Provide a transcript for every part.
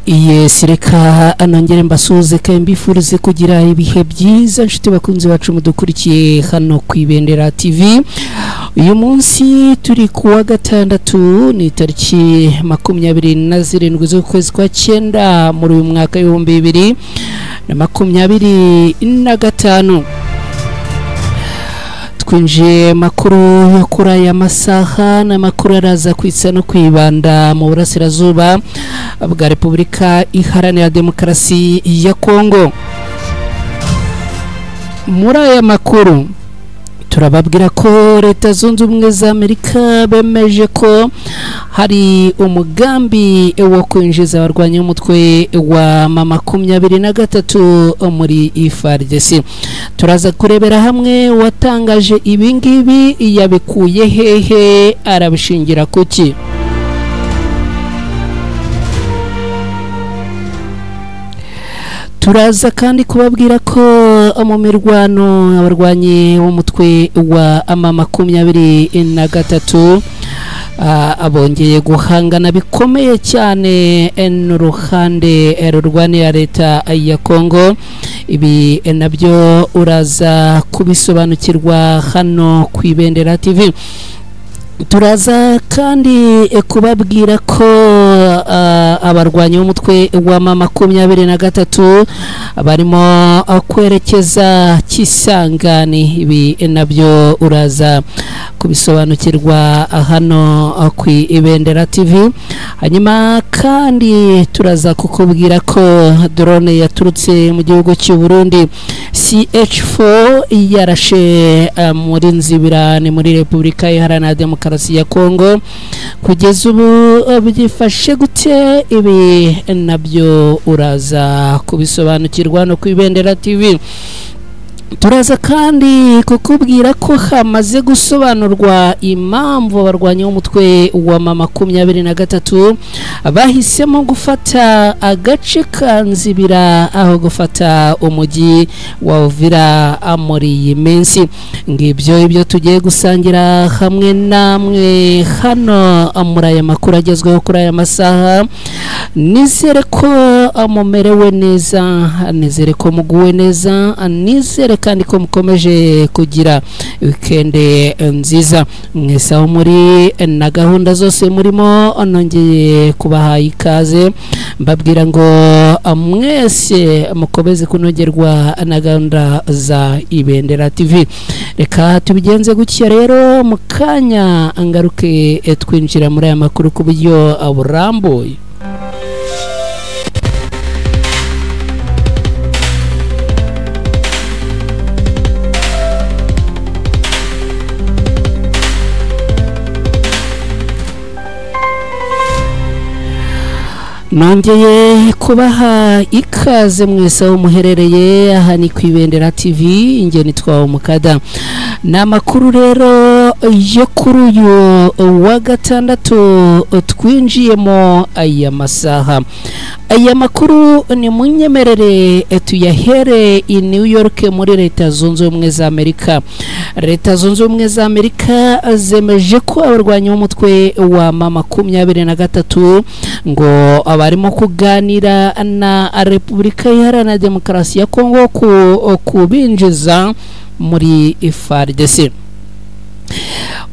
Yes, reka anongere mbasuhuze kandi mbifurize kugira ibihe byiza nshuti bakunzi bacu mudukurikiye hano ku Ibendera TV. Uyu munsi turi kuwa gatandatu, ni tariki 27 z'ukwezi kwa 9 muri uyu mwaka 2025. Twinjiye makuru yo kuri aya masaha n'amakuru araza kwitsa no kwibanda mu burasirazuba bwa Repubulika Iharanira Demokarasi ya Kongo. Muri aya makuru turababwira ko Leta Zunze Ubumwe za Amerika bemeje ko hari umugambi wo kwinjiza abarwanyi umutwe wa M23 muri FARDC. Turaza kurebera hamwe watangaje ibingibi yabikuye hehe, arabishingira kuki. Turaza kandi kubabwira ko mu mirwano abarwanyi b'umutwe wa M23 abongeye guhangana bikomeye cyane n'uruhande rurwanira leta ya Kongo. Ibi nabyo uraza kubisobanukirwa hano ku Ibendera TV. Turaza kandi kubabwira ko abarwanyi b'umutwe wa M23 barimo kwerekeza Kisangani. Ibi nabyo uraza kubisobanukirwa hano ku Ibendera TV. Hanyuma kandi turaza kukubwira ko drone yaturutse mu gihugu cy'u Burundi CH4 yarashe muri Nzibirane muri Repubulika Iharanira Demokarasi ya Kongo. Kugeza ubu byifashe gute? Ibi nabyo uraza kubisobanukirwa no ku Ibendera TV. Turaza kandi kukubwira ko hamaze gusobanurwa impamvu abarwanyi b'umutwe wa M23 bahisemo gufata agace ka Nzibira aho gufata umujyi wa Uvira muri iyi minsi. Ngibyo ibyo tugiye gusangira hamwe namwe hano muri aya makuru agezweho kuri aya masaha. Nizere ko mumerewe neza, nizere ko muguwe neza, nizere kandi ko mukomeje kugira weekend nziza. Mwese aho muri na gahunda zose murimo, nongeye kubaha ikaze mbabwira ngo mwese mukomeze kunogerwa na gahunda za Ibendera TV. Reka tubigenze gutya rero mu kanya ngaruke twinjira muri aya makuru ku buryo burambuye. Nongeye kubaha ikaze mwese aho muherereye, aha ni ku Ibendera TV, inge nitwa Umukada. Ni amakuru rero yo kuri uyu wa gatandatu twinjiyemo aya masaha. Aya makuru ni munyemerere tuyahere i New York muri Leta Zunze Ubumwe za Amerika. Leta Zunze Ubumwe za Amerika zemeje ko abarwanyi b'umutwe wa M23 ngo abarimo kuganira na Repubulika Iharanira Demokarasi ya Kongo kubinjiza muri FARDC.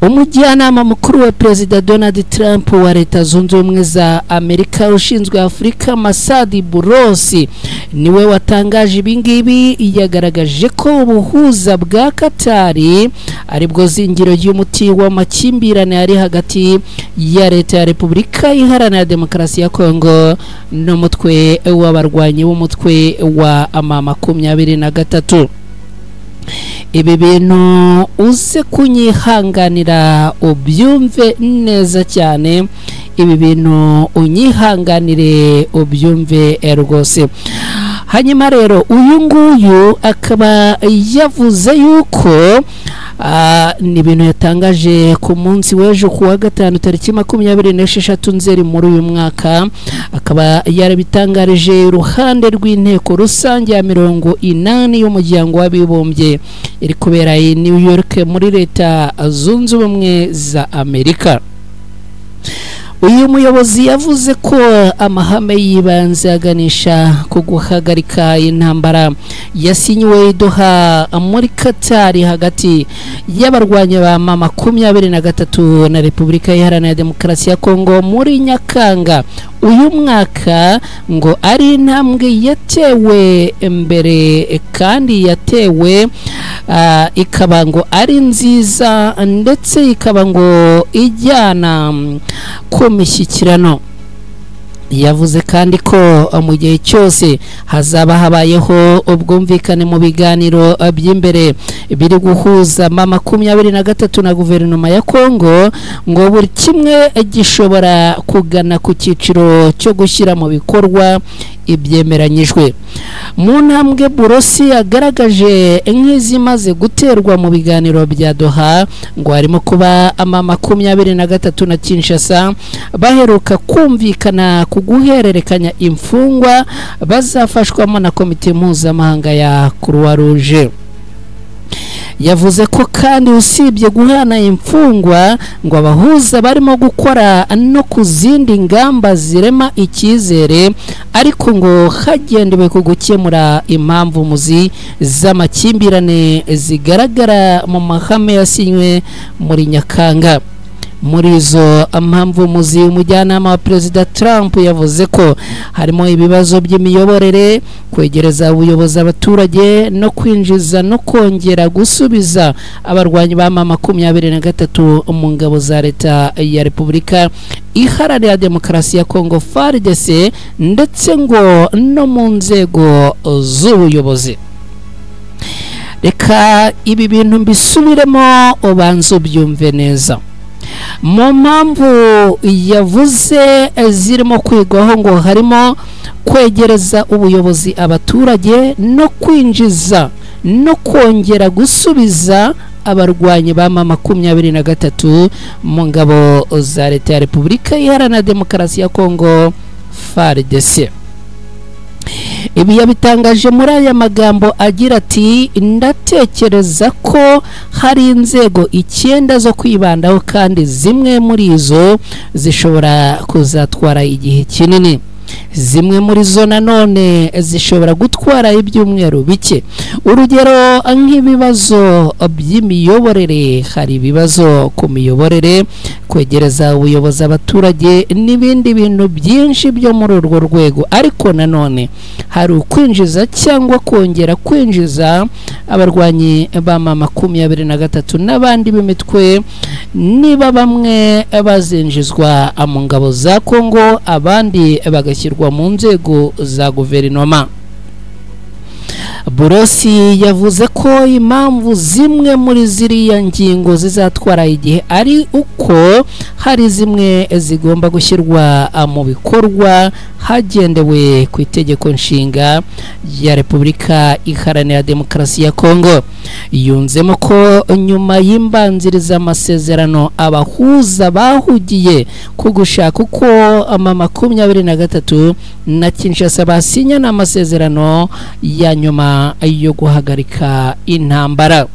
Umujyanama mukuru wa Perezida Donald Trump wa Leta Zunze Ubumwe za Amerika ushinzwe Afurika, Masadi Burosi, niwe watangaje ibingibi. Yagaragaje ko ubuhuza bwa Katari aribwo zingiro y'umuti w'amakimbirane ari hagati ya Leta ya Repubulika Iharanira Demokarasi ya Kongo n'umutwe w'abarwanyi b'umutwe wa M23. Ibi bintu uze kunyihanganira ubyumve neza cyane, ibi bintu unyihanganire ubyumve rwose. Hanyuma rero uyu nguyu akaba yavuze yuko ni ibintu yatangaje ku munsi w'ejo kuwa gatanu tariki 26 Nzeri muri uyu mwaka, akaba yarabitangarije iruhande rw'inteko rusange ya 80 y'umuryango w'abibumbye iri kubera i New York muri Leta Zunze Ubumwe za Amerika. Uyu muyobozi yavuze ko amahame y'ibanze aganisha ku guhagarika intambara yasinyiwe Doha muri Qatar hagati y'abarwanyi ba M23 na Repubulika Iharanira Demokarasi ya Kongo muri Nyakanga uyu mwaka ngo ari intambwe yatewe mbere kandi yatewe ikaba ngo ari nziza ndetse ikaba ngo ijyana ku mishyikirano. Yavuze kandi ko mu gihe cyose hazaba habayeho ubwumvikane mu biganiro by'imbere biri guhuza M23 na guverinoma ya Kongo ngo buri kimwe gishobora kugana ku cyiciro cyo gushyira mu bikorwa ibyemeranyijwe. Mu ntambwe Burosi yagaragaje nk'izimaze guterwa mu biganiro bya Doha ngo harimo kuba M23 na Kinshasa baheruka kumvikana ku guhererekanya imfungwa bazafashwamo na komite mpuzamahanga ya Croix Rouge. Yavuze ko kandi usibye guhana imfungwa ngo abahuza barimo gukora no ku zindi ngamba zirema icyizere, ariko ngo hagendewe ku gukemura impamvu muzi z'amakimbirane zigaragara mu mahame yasinywe muri Nyakanga. Muri izo mpamvu muzi, umujyanama wa Perezida Trump yavuze ko harimo ibibazo by'imiyoborere, kwegereza ubuyobozi abaturage no kwinjiza no kongera gusubiza abarwanyi ba M23 mu ngabo za leta ya Repubulika Iharanira Demokarasi ya Kongo FARDC ndetse ngo no mu nzego z'ubuyobozi. Reka ibi bintu mbisubiremo ubanze ubyumve neza. Mu mpamvu yavuze zirimo kwigwaho ngo harimo kwegereza ubuyobozi abaturage no kwinjiza no kongera gusubiza abarwanyi ba M23 mu ngabo za leta ya Repubulika Iharanira Demokarasi ya Kongo FARDC. Ibi yabitangaje muri aya magambo agira ati: ndatekereza ko hari inzego 9 zo kwibandaho kandi zimwe muri izo zishobora kuzatwara igihe kinini, zimwe muri zo nanone zishobora gutwara ibyumweru bike. Urugero nk'ibibazo by'imiyoborere, hari ibibazo ku miyoborere, kwegereza ubuyobozi abaturage n'ibindi bintu byinshi byo muri urwo rwego, ariko nanone hari ukwinjiza cyangwa kongera kwinjiza abarwanyi ba M23 n'abandi b'imitwe, niba bamwe bazinjizwa mu ngabo za Kongo abandi bagashyirwa mu nzego za guverinoma. Burosi yavuze ko impamvu zimwe muri ziriya ngingo zizatwara igihe ari uko hari zimwe zigomba gushyirwa mu bikorwa hagendewe ku itegeko nshinga ya Repubulika Iharanira Demokarasi ya Kongo. Yunzemo ko nyuma y'imbanziriza amasezerano abahuza bahugiye ku gushaka uko M23 na Kinshasa basinya n'amasezerano ya nyuma yo guhagarika intambara.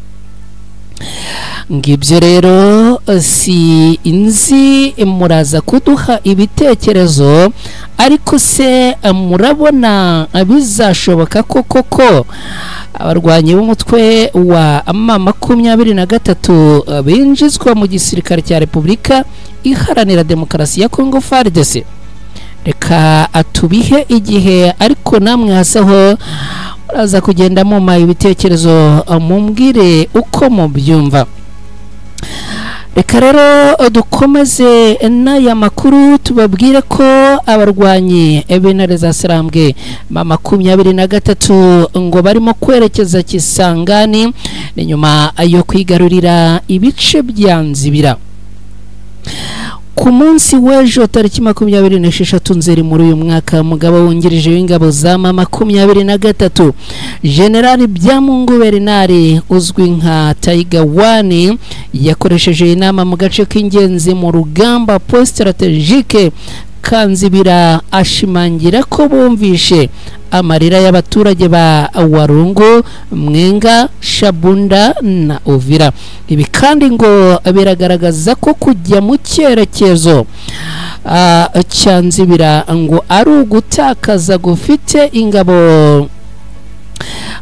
Ngibyo rero si inzi muraza kuduha ibitekerezo, ariko se murabona bizashoboka ko koko abarwanyi b'umutwe wa M23 binjizwa mu gisirikare cya Repubulika Iharanira Demokarasi ya Kongo FARDC? Reka atubihe igihe, ariko namwe haseho muraza kugenda muma ibitekerezo mumbwire uko mubyumva. Reka rero dukomeze n'aya makuru tubabwire ko abarwanyi b'intare za Sarambwe M23 ngo barimo kwerekeza Kisangani ni nyuma yo kwigarurira ibice bya Nzibira. Ku munsi w'ejo tariki 26 Nzeri muri uyu mwaka, umugabo wungirije w'ingabo za M23 General Byamungu Bernard uzwi nka Tiger One yakoresheje inama mu gace k'ingenzi mu rugamba post strategique Kanzibira ashimangira ko bumvishe amarira y'abaturage ba Warungu, Mwenga, Shabunda na Uvira. Ibi kandi ngo biragaragaza ko kujya mu cyerekezo cya Nzibira ngo ari ugutakaza gufite ingabo,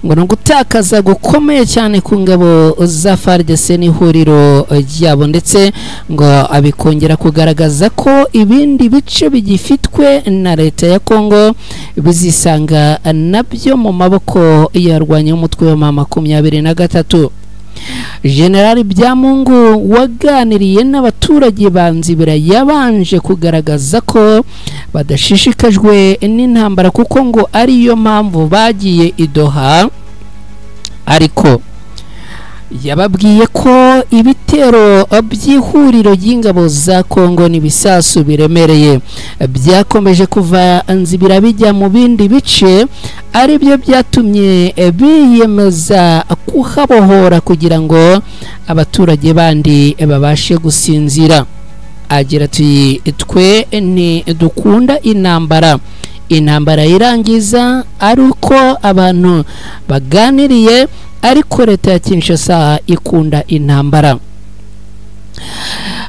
ngo ni ugutakaza gukomeye cyane ku ngabo za FARDC n'ihuriro ryabo, ndetse ngo abikongera kugaragaza ko ibindi bice bigifitwe na leta ya Kongo bizisanga nabyo mu maboko yarwanya umutwe wa M23. General Byamungu waganiriye n'abaturage ba Nzibira yabanje kugaragaza ko badashishikajwe n'intambara kuko ngo ariyo mpamvu bagiye i Doha, ariko yababwiye ko ibitero by'ihuriro ry'ingabo za Kongo n'ibisasu biremereye byakomeje kuva Nzibira bijya mu bindi bice, ari byo byatumye biyemeza kuhabohora kugira ngo abaturage bandi babashe gusinzira. Agira ati twe ntidukunda intambara, intambara irangiza ari uko abantu baganiriye, ariko leta ya Kinshasa ikunda intambara.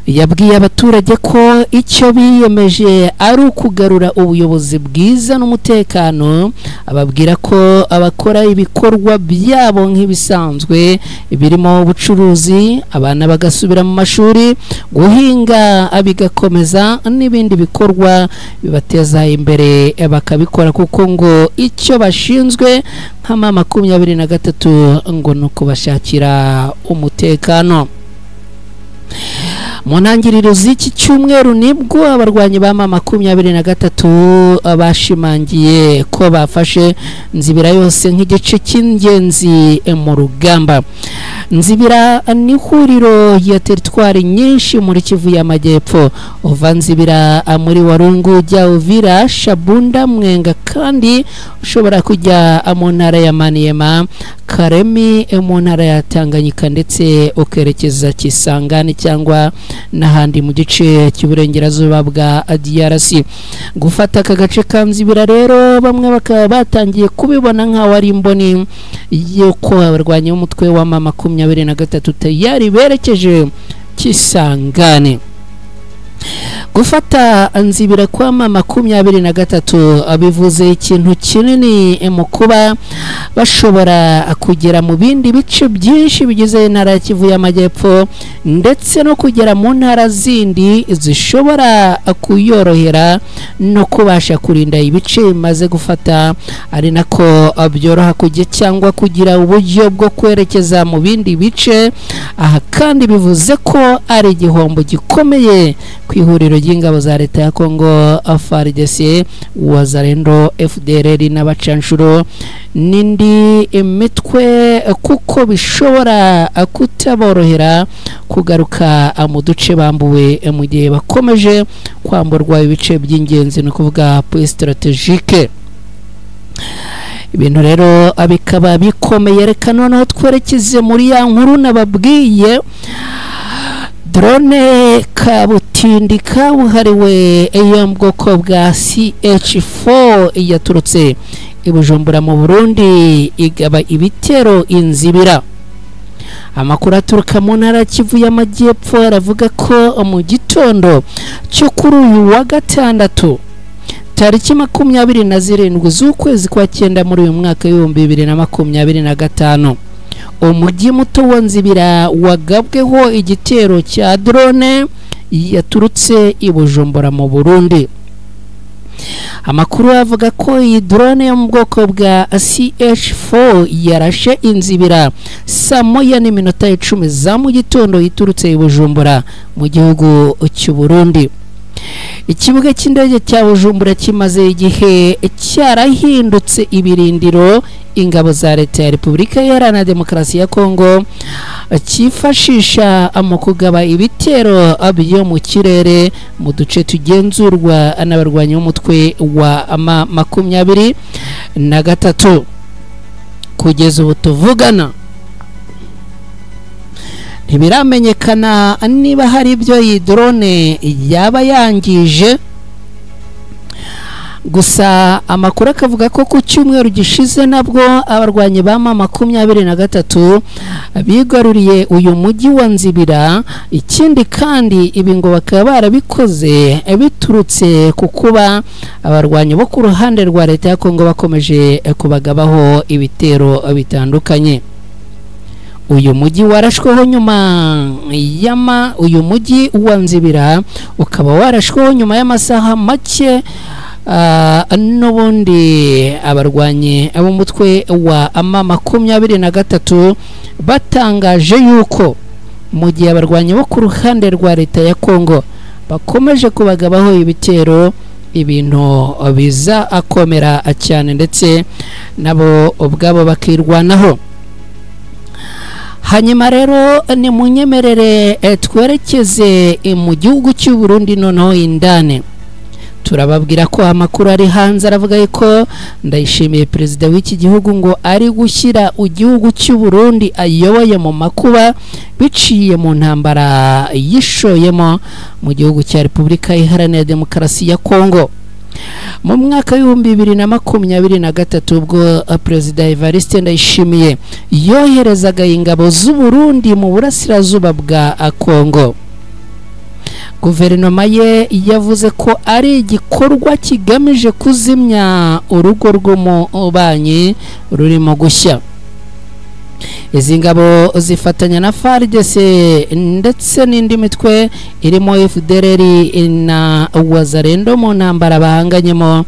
Yabwiye abaturage ko icyo biyemeje ari ukugarura ubuyobozi bwiza n'umutekano, ababwira ko abakora ibikorwa byabo nk'ibisanzwe birimo ubucuruzi, abana bagasubira mu mashuri, guhinga bigakomeza n'ibindi bikorwa bibateza imbere bakabikora, kuko ngo icyo bashinzwe nka M23 ngo ni ukubashakira umutekano. Mu ntangiriro z'iki cyumweru nibwo abarwanyi ba M23 bashimangiye ko bafashe Nzibira yose nk'igice cy'ingenzi mu rugamba. Nzibira ni ihuriro ya teritwari nyinshi muri Kivu y'Amajyepfo. Uva Nzibira muri Warungu ujya Uvira, Shabunda, Mwenga, kandi ushobora kujya mu ntara ya Maniema, Karemi mu ntara ya Tanganyika, ndetse ukerekeza Kisangani cyangwa n'ahandi mu gice cy'uburengerazuba bwa DRC. Gufata aka gace ka Nzibira rero bamwe bakaba batangiye kubibona nk'aho ari imboni y'uko abarwanyi b'umutwe wa M23 tayari berekeje Kisangani. Gufata Nzibira kwa M23 bivuze ikintu kinini mu kuba bashobora kugera mu bindi bice byinshi bigize intara ya Kivu y'Amajyepfo, ndetse no kugera mu ntara zindi zishobora kuyorohera no kubasha kurinda ibice bimaze gufata, ari nako byoroha kujya cyangwa kugira uburyo bwo kwerekeza mu bindi bice. Aha kandi bivuze ko ari igihombo gikomeye ku ihuriro ry'ingabo za leta ya Kongo FARDC, Wazalendo, FDLR n'abacanshuro n'indi imitwe, kuko bishobora kutaborohera kugaruka mu duce bambuwe mu gihe bakomeje kwamburwa ibice by'ingenzi, ni ukuvuga point strategique. Ibintu rero bikaba bikomeye. Reka noneho twerekeze muri ya nkuru nababwiye, drone kabutindi kabuhariwe yo mu bwoko bwa CH4 yaturutse i Bujumbura mu Burundi igaba ibitero Inzibira. Amakuru aturuka mu ntara Kivu y'Amajyepfo aravuga ko mu gitondo cyo kuri uyu wa gatandatu tariki 27 z'ukwezi kwa 9 muri uyu mwaka 2025 umujyi muto wa Nzibira wagabweho igitero cya drone yaturutse i Bujumbura mu Burundi. Amakuru avuga ko iyi drone yo mu bwoko bwa CH4 yarashe Inzibira saa 1:10 za mu gitondo iturutse i Bujumbura mu gihugu cy'u Burundi. Ikibuga cy'indege cya Bujumbura kimaze igihe cyarahindutse ibirindiro ingabo za leta ya Repubulika Iharanira Demokarasi ya Kongo cyifashisha mu kugaba ibitero byo mu kirere mu duce tugenzurwa n'abarwanyi b'umutwe wa M23. Kugeza ubu tuvugana ntibiramenyekana niba hari ibyo iyi drone yaba yangije, Gusa amakuru akavuga ko ku cyumweru gishize nabwo abarwanyi ba M23 bigaruriye uyu mujyi wa Nzibira. Ikindi kandi ibi ngo bakaba barabikoze biturutse ku kuba abarwanyi bo ku ruhande rwa leta ya Kongo bakomeje kubagabaho ibitero bitandukanye. Uyu mujyi warashweho nyuma yama uyu mujyi wa Nzibira ukaba warashweho nyuma y'amasaha make n'ubundi abarwanyi ab'umutwe wa M23 batangaje yuko mu gihe abarwanyi bo ku ruhande rwa leta ya Kongo bakomeje kubagabaho ibitero, ibintu biza akomera cyane ndetse nabo ubwabo bakirwanaho. Hanyuma rero ni munyemerere twerekeze mu gihugu cy'u Burundi noneho indane. Turababwira ko amakuru ari hanze aravuga yuko Ndayishimiye perezida w'iki gihugu ngo ari gushyira igihugu cy'u Burundi ayoboye mu makuba biciye mu ntambara yishoyemo mu gihugu cya Repubulika Iharanira Demokarasi ya Kongo. Mu mwaka w'2023 ubwo perezida Evariste Ndayishimiye yoherezaga ingabo z'u Burundi mu burasirazuba bwa Kongo, guverinoma ye yavuze ko ari igikorwa kigamije kuzimya urugo rw'umubanyi rurimo gushya. Izi ngabo zifatanya na FARDC ndetse n'indi mitwe irimo FDLR na Wazalendo mu ntambara bahanganyemo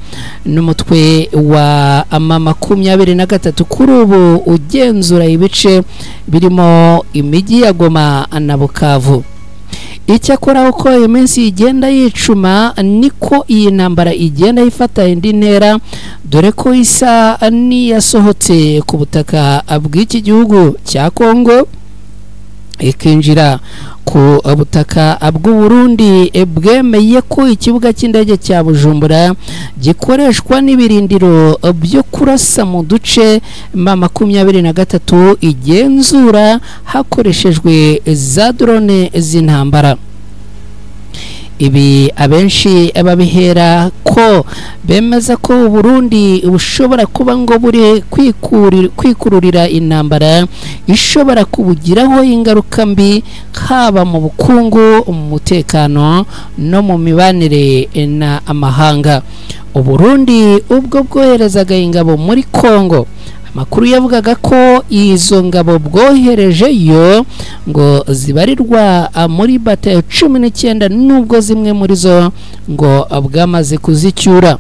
n'umutwe wa M23 kuri ubu ugenzura ibice birimo imijyi ya Goma na Bukavu. Icyakora uko iminsi igenda yicuma niko iyi ntambara igenda ifata indi ntera, dore ko isa niyasohotse ku butaka bw'iki gihugu cya Kongo ikinjira ku butaka bw'u Burundi bwemeye ko ikibuga cy'indege cya Bujumbura gikoreshwa n'ibirindiro byo kurasa mu duce M23 igenzura hakoreshejwe za drone z'intambara. Ibi abenshi babihera ko bemeza ko Burundi bushobora kuba ngo buri kwikururira intambara ishobora kubugiraho ingaruka mbi haba mu bukungu, mu mutekano no mu mibanire na amahanga. Uburundi ubwo bwoherezaga ingabo muri Kongo, amakuru yavugaga ko izo ngabo bwoherejeyo ngo zibarirwa muri batayo 19 nubwo zimwe muri zo ngo bwamaze kuzicyura.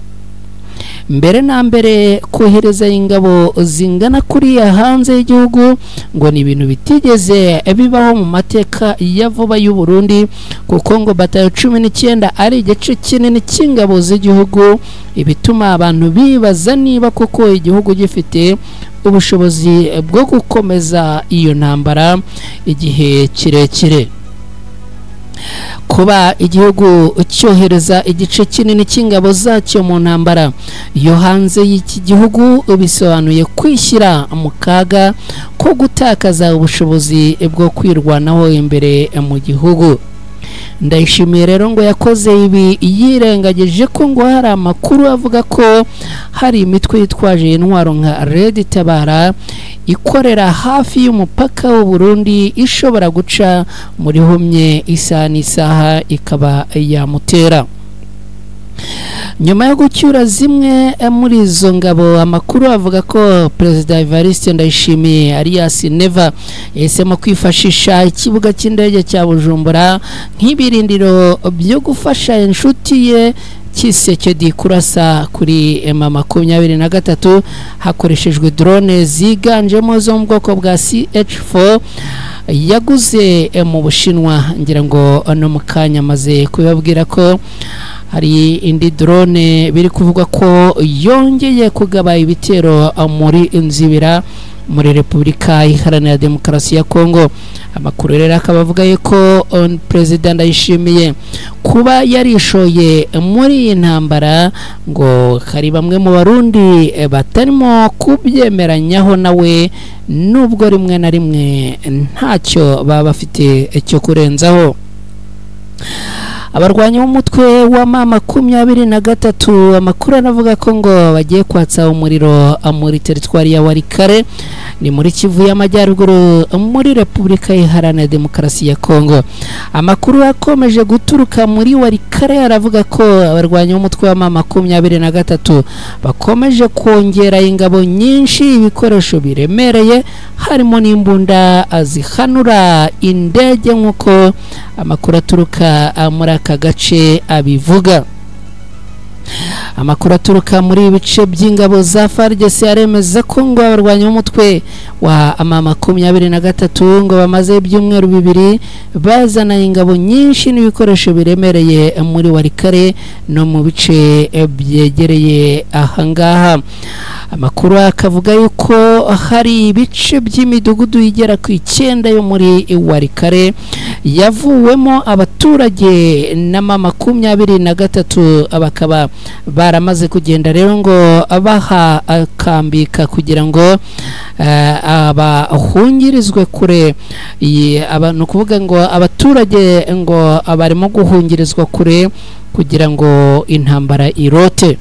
Mbere na mbere kohereza ingabo zingana kuriya hanze y'igihugu ngo ni ibintu bitigeze bibaho mu mateka ya vuba y'u Burundi, kuko ngo batayo 19 ari igice kinini cy'ingabo z'igihugu, ibituma abantu bibaza niba koko igihugu gifite ubushobozi bwo gukomeza iyo ntambara igihe kirekire. Kuba igihugu cyohereza igice kinini cy'ingabo zacyo mu ntambara yo hanze y'iki gihugu bisobanuye kwishyira mu kaga ko gutakaza ubushobozi bwo kwirwanaho imbere mu gihugu. Ndayishimiye rero ngo yakoze ibi yirengagije ko ngo hari amakuru avuga ko hari imitwe yitwaje intwaro nka Red Tabara ikorera hafi y'umupaka w'u Burundi ishobora guca muri humye isaha n'isaha ikaba yamutera. Nyuma yo gucyura zimwe muri izo ngabo, amakuru avuga ko Perezida Evariste Ndayishimiye alias Neva yahisemo kwifashisha ikibuga cy'indege cya Bujumbura nk'ibirindiro byo gufasha inshuti ye Tshisekedi kurasa kuri M23 hakoreshejwe drone ziganjemo zo mu bwoko bwa CH4 yaguze mu Bushinwa. Ngira ngo no mu kanya maze kubabwira ko hari indi drone biri kuvuga ko yongeye kugaba ibitero muri Nzibira muri Repubulika Iharanira Demokarasi ya Kongo. Amakuru rero akaba avuga yuko Perezida Ndayishimiye kuba yarishoye muri iyi ntambara ngo hari bamwe mu Barundi batarimo kubyemeranyaho nawe, nubwo rimwe na rimwe ntacyo baba bafite cyo kurenzaho. Abarwanyi b'umutwe wa M23 amakuru anavuga ko ngo bagiye kwatsa umuriro muri teritwari ya Walikare, ni muri Kivu y'Amajyaruguru muri Repubulika Iharanira Demokarasi ya Kongo. Amakuru akomeje guturuka muri Walikare aravuga ko abarwanyi b'umutwe wa M23 bakomeje kongera ingabo nyinshi, ibikoresho biremereye harimo n'imbunda zihanura indege nk'uko amakuru aturuka muri aka gace abivuga. Amakuru aturuka muri ibice by'ingabo za FARDC aremeza ko ngo abarwanyi b'umutwe wa M23 ngo bamaze ibyumweru 2 bazana ingabo nyinshi n'ibikoresho biremereye muri Walikare no mu bice byegereye ahangaha. Amakuru akavuga yuko hari ibice by'imidugudu igera ku 9 yo muri Walikare yavuwemo abaturage na M23 bakaba baramaze kugenda rero ngo abaha akambika kugira ngo abahungirizwe kure. Ni ukuvuga ngo abaturage ngo barimo guhungirizwa kure kugira ngo intambara irote.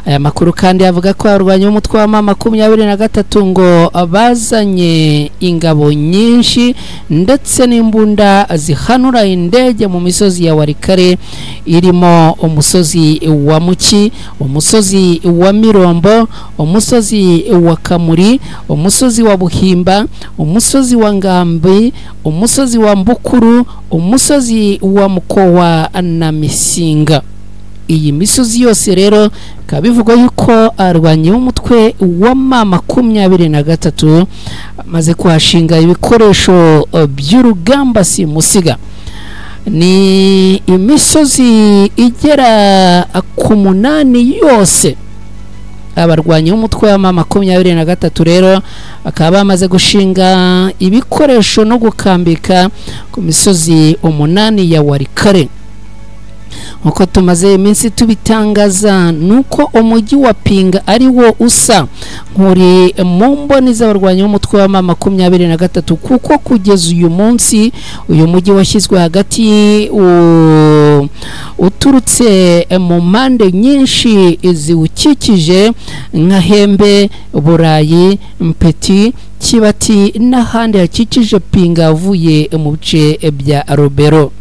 Aya makuru kandi avuga ko abarwanyi b'umutwe wa M23 ngo bazanye ingabo nyinshi ndetse n'imbunda zihanura indege mu misozi ya Walikare irimo umusozi wa Muki, umusozi wa Mirombo, umusozi wa Kamuri, umusozi wa Buhimba, umusozi wa Ngambi, umusozi wa Mbukuru, umusozi wa Mukowa na Misinga. Iyi misozi yose rero bikaba bivugwa yuko arwanyi b'umutwe wa M23 amaze kuhashinga ibikoresho by'urugamba simusiga. Ni imisozi igera ku 8 yose. Abarwanyi b'umutwe wa M23 rero bakaba bamaze gushinga ibikoresho no gukambika ku misozi 8 ya Walikare. Nkuko tumaze iminsi tubitangaza nuko umujyi wa Pinga ari wo usa nkuri mu mboni z'abarwanyi b'umutwe wa M23, kuko kugeza uyu munsi uyu mujyi washyizwe hagati uturutse mu mpande nyinshi ziwukikije nka Hembe, Burayi, Mpeti, Kibati n'ahandi hakikije Pinga avuye mu bice bya Rubero.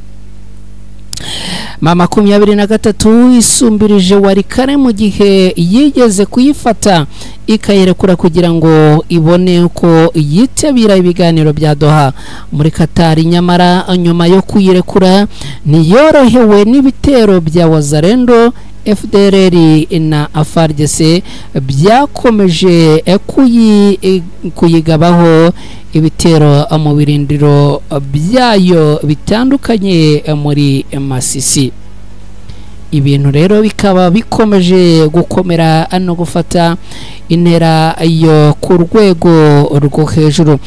M23 isumbirije Walikare mu gihe yigeze kuyifata ikayirekura kugira ngo ibone uko yitabira ibiganiro bya Doha muri Katari. Nyamara nyuma yo kuyirekura ntiyorohewe n'ibitero bya Wazalendo, FDLR na FARDC byakomeje kuyigabaho ibitero mu birindiro byayo bitandukanye muri Masisi. Ibintu rero bikaba bikomeje gukomera no gufata intera yo ku rwego rwo hejuru.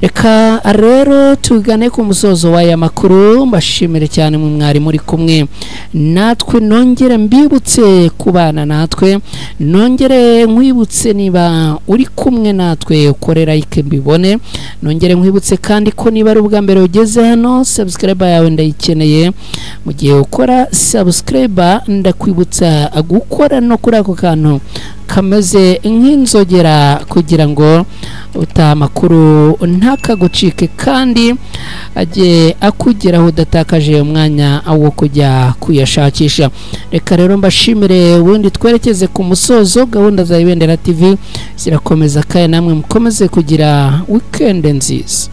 Reka rero tugane ku musozo w'aya makuru. Mbashimire cyane mu mwari muri kumwe natwe, nongere mbibutse kubana natwe, nongere nkwibutse niba uri kumwe natwe ukorera like mbibone, nongere nkwibutse kandi ko niba ari ubwa mbere ugeze hano subscribe yawe ndayikeneye. Mu gihe ukora subscribe ndakwibutsa gukora no kuri ako kantu kameze nk'inzogera kugira ngo utaha amakuru ntakagucike kandi ajye akugeraho udatakaje umwanya wo kujya kuyashakisha. Reka rero mbashimire, ubundi twerekeze ku musozo. Gahunda za Ibendera TV zirakomeza kandi namwe mukomeze kugira weekend nziza.